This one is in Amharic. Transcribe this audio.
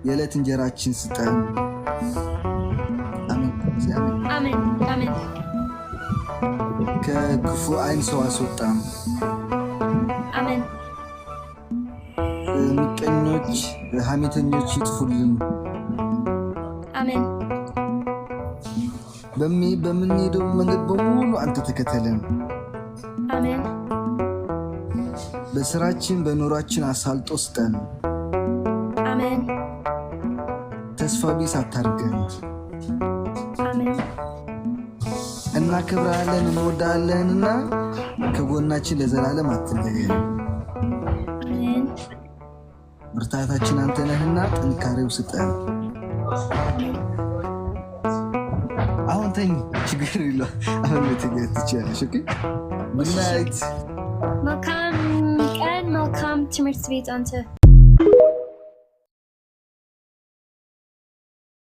የዕለት እንጀራችን ስጠን። አሜን። አሜን አሜን። ከክፉ ዓይን ሰው አስወጣም። አሜን። ምቀኞች፣ ሐሜተኞች ይጥፉልን። አሜን። በምንሄደው መንገድ በሙሉ አንተ ተከተለን። አሜን። በስራችን በኑሯችን አሳልጦ ስጠን። አሜን። ተስፋ ቢስ አታርገን። አሜን። እናከብርሃለን እንወድሃለንና ከጎናችን ለዘላለም አትለየን። አሜን። ብርታታችን አንተ ነህና ጥንካሬው ስጠን። አሁን ተኝ፣ ችግር የለውም። አሁን መተኛት ትችያለሽ። Okay, good night። መልካም ቀን፣ መልካም ትምህርት ቤት አንተ።